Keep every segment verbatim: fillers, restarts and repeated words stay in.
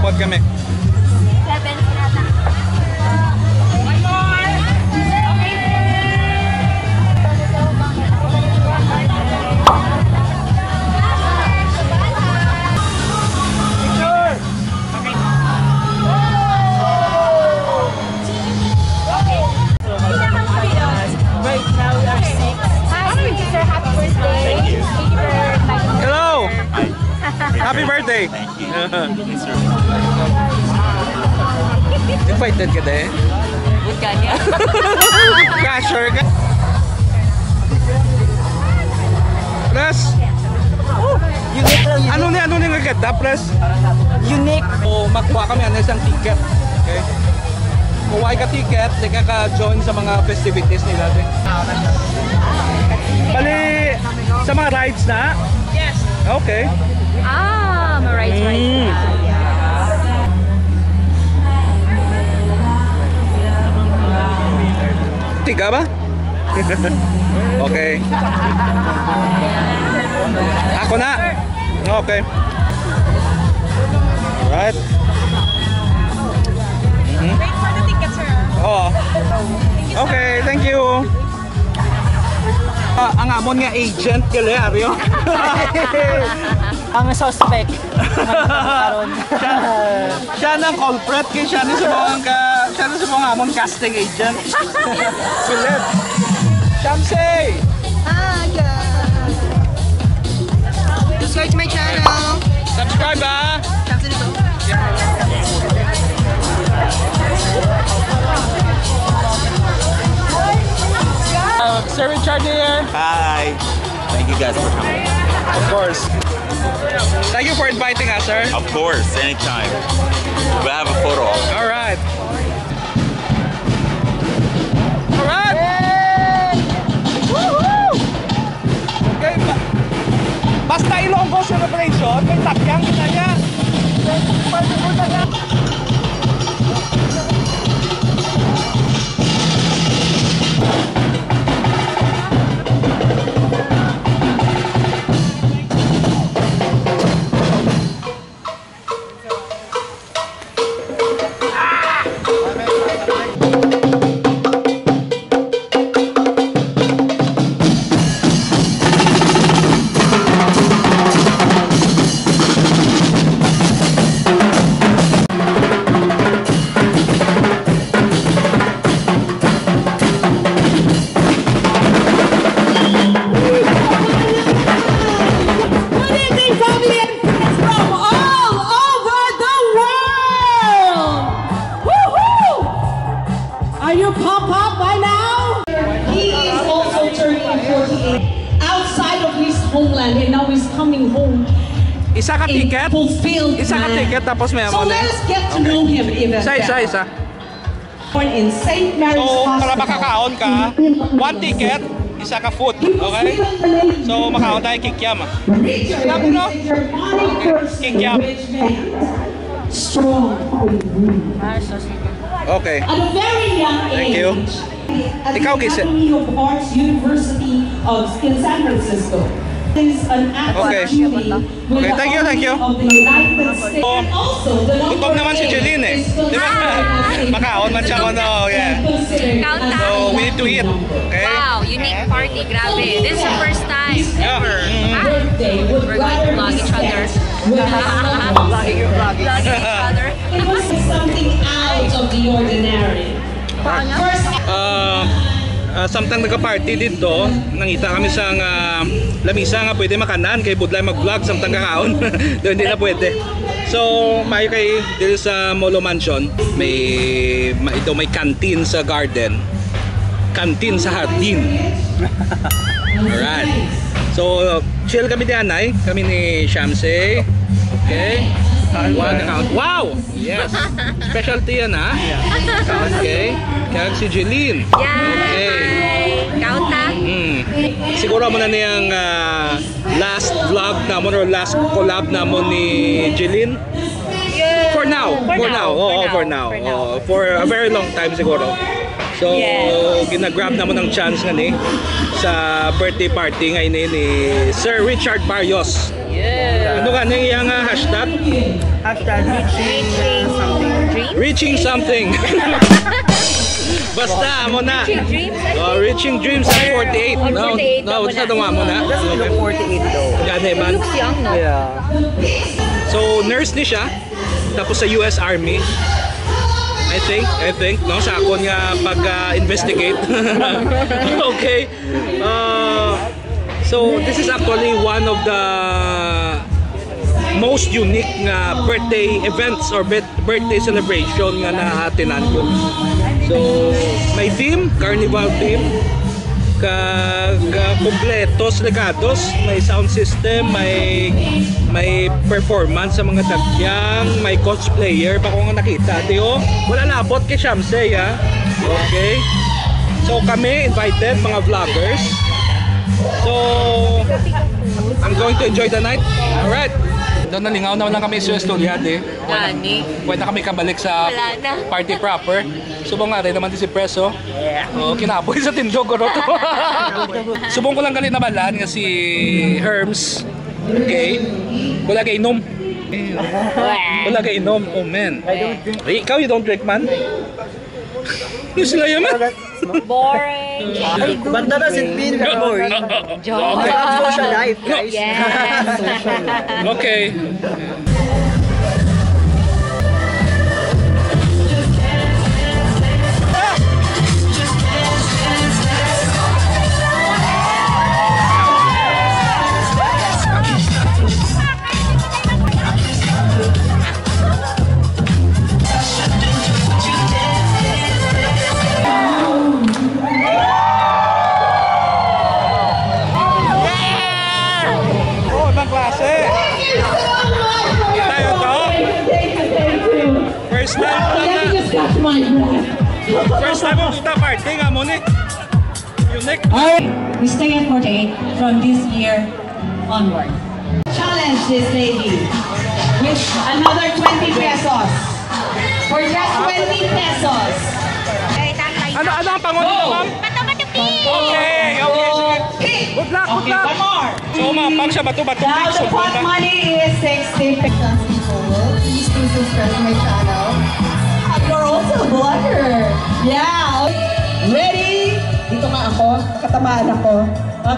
Pag kami. Right now we are six. Hi, sir. Happy birthday. Thank you. Thank you for inviting me. Hello. Happy birthday. Excited ka, de? Good ka niya. Ka, sure ka? Plus, Unique lang, unique. Ano ni, ano ni nga ganda, plus? Unique. O, makuha kami, ano, isang ticket. Okay? Kuha ka ticket, di ka ka-join sa mga festivities nila, di. Bali, sa mga rides na? Yes. Okay. Ah, ma-rides, rides. Mm. Tiga ba? Okay. Ako na. Okay. Right. Mhm. Wait for the ticket, sir. Oo. Okay, thank you. Ah, ang amon nga agent, gali, Aryo. Ang suspect. Karon. Siya, siya nang culprit kay siya ni sa mga ka, siya ni sa mga amon casting agent. Philip. Shamsi! Hi, guys! Subscribe to my channel! Subscribe, ah! Shamsi nito. Uh, Sir Richard here. Hi. Thank you guys for coming. Of course. Thank you for inviting us, sir. Of course, anytime. We'll have a photo op. All right. All right. Woohoo! Okay, ba- basta Ilonggo celebration, may tapyang kita niya. Good evening, family and friends from all over the world! Woohoo! Are you pumped up by now? He is also turning forty-eight. Outside of his homeland, and now he's coming home Isa ka a ticket? fulfilled Isa ka man. ticket, tapos may So amo na. let us get to know him even Isa, isa, better. isa. Born in Saint Mary's So, para Hospital makakaon ka, in Pilipinas. one ticket, isa ka food, He was okay? given the name So, makaon tayo kikiam, ah. Richard, Kikiam, no? Major Bonnie First Kikiam. Regiment. Strong. Okay. At a very young Thank you. age, at Ikaw, the Gise. Academy of Arts University of, in San Francisco. Is an active Okay. duty Okay, thank you, thank you. Of the United States. Oh, And also, the gutom naman si Jeline eh. Di ba? Makaon man siya kuno, yeah. Countdown. So, we need to eat. Okay? Wow, unique party. Grabe. This is the first time Yeah. ever. Mm-hmm. Ah, we're going to vlog each other. Vlogging, vlogging. Vlogging each other. It was something out of the ordinary. Ah, ah, samtang nagka-party dito, nangita kami sa nga lamisa nga pwede makanan kay budlay mag-vlog samtang kakaon. Do, hindi na pwede. So, maayo kay diri sa Molo Mansion, may ma-, ito may canteen sa garden. Canteen sa hardin. Alright. So, chill kami diyan, ay. Kami ni Shamsi. Okay. One account. Wow! Yes. Specialty yan, ha? Okay. Kag si Jeline. Yeah. Okay. Hi. Kaon ta? Mm. Siguro mo na niyang, ah, last vlog namon or last collab namon ni Jeline. Yeah. For now. For For now. now. Oo, For for now. now. For now. Oo, for a very long time siguro. So, Yes. gina-grab namon ang chance nga ni sa birthday party nga ini ni Sir Richard Barrios. Ano ka, ano yung iyang, ah, hashtag? Hashtag reaching, uh, something. Reaching something. Basta, amo na. Reaching dreams, I Oh, think. Reaching dreams at forty-eight. On No, forty-eight, no, amo sa na. Tunga mo na. Doesn't look forty-eight though. Gani man. Looks young, no? Yeah. So, nurse ni siya. Tapos sa U S Army. I think, I think, no? Sa akon nga pag, ah, investigate. Okay. Uh, so, this is actually one of the most unique nga birthday events or bet-, birthday celebration nga naatinan ko. So, may theme, carnival theme, kag, ah, kompletos, legados, may sound system, may, may performance sa mga dagyang, may cosplayer pa ko nga nakita. Ate, oh, wala labot kay Shamsay, ah. Okay. So, kami invited, mga vloggers. So, I'm going to enjoy the night. Alright. Daw nalingaw na lang kami sa istorya, di. Wala, Gani. Wala na kami kabalik sa Wala na. Party proper. Subong nga rin naman di si Preso. Yeah. Oh, kinapoy sa tindog, guro to. Subong ko lang gali nabalaan nga si Herms. Okay. Wala kay inom. Wala kay inom. Oh, man. I don't drink. Hey, ikaw, you don't drink, man? Yung sila yan, man? Boring. Banda na si Pin. Boring. Joke. Social life, guys. Yes. Okay. Oh, ibang klase. Tayo to. First time ko lang na. First time ko kita party nga mo ni. Unique. All right, we stay at forty-eight from this year onward. Challenge this lady with another twenty pesos. For just twenty pesos. Ano, ano ang pangulo, ma'am? Bato, bato, pig! Okay, okay, sige. Pig! Good luck, good luck. Okay, one more. So, ma'am, pag siya bato, bato, Now pig, the pot money is sixty pesos. Please do subscribe to my channel. You're also a vlogger. Yeah. Ready? Dito nga ako. Nakatamaan ako.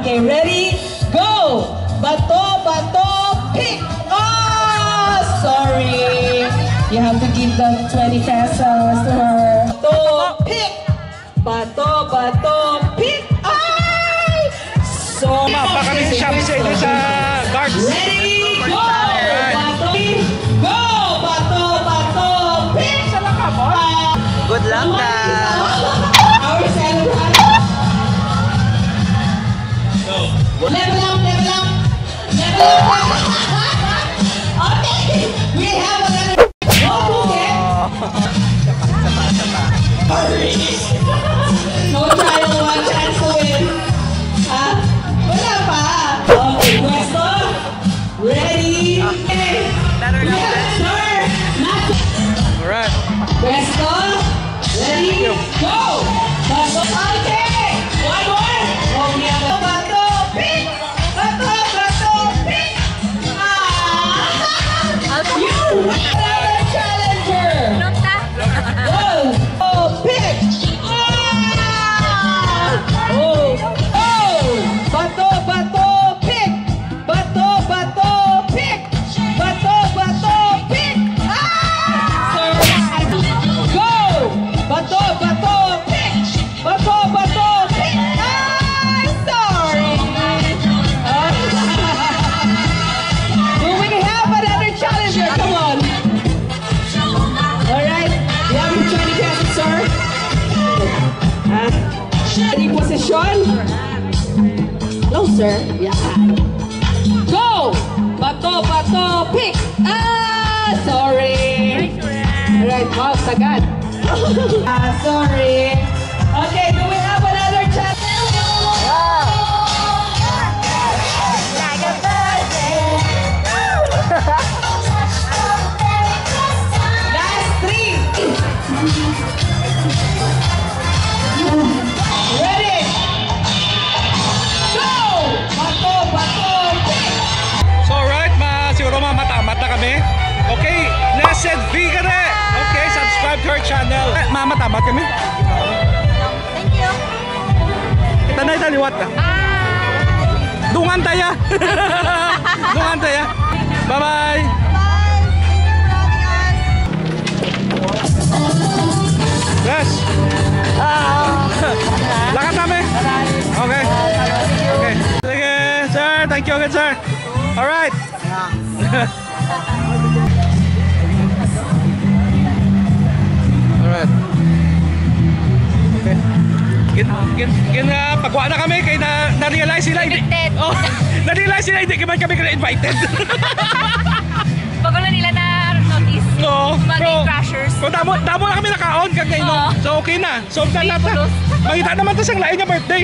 Okay, ready? Go! Bato, bato, pick! Oh, sorry. You have to give the twenty pesos to her. Bato, pick! Bato, bato, pick! Ay! So, Mapa kami ni Shamsi sa guards. Ready, go! Alright. Bato, go! Bato, bato, pick! Ah, Good luck, guys. Our celebrant. Level up, level up. Level up. Okay, we have another. Don't move it. Hurry. No trial, one chance to win. Ah, wala pa. Okay, pwesto. Ready? Yes, sir. Alright. Pwesto. Ready? Go! Bato, okay! One more! Okay, bato, pick! Bato, bato, pick! Ah! You! Another challenger! Go! Oh, pick! Ah! Oh! Oh! Bato, bato, pick! Bato, bato, pick! Bato, bato, pick! Ah! Go! Bato, bato, pick! Bato, bato, pick! Ah! Sorry! Do we have another challenger? Come on! Alright. You have your twenty pesos, sir. Ah, ready, position. Closer. Yeah. Go! Bato, bato, pick! Ah, sorry. Right, wow, sagad. Ah, sorry. Okay, do we have another chance? Last three. Ready? Go! Bato, bato, pick! So, right, Tama-tama kami. Thank you. Kita na italiwat ka. Ah! Dungan taya. Dungan taya. Bye-bye. Bye. Thank you for having us. Yes. Ah. Lakad namin. Okay. Okay. Sige, sir. Thank you again, sir. All right. Alright. Okay. Gin, gin, gin, ah, pagwa na kami kay na, na-realize sila hindi. Connected. Oh, na-realize sila hindi kami kami invited. Bago lang nila na notice. No, mga pero, gate crashers. Pero damo, damo na kami nakaon kag nainom. Oo. So okay na. So na natin. Ridiculous. Mangita naman ta sang lain nga birthday.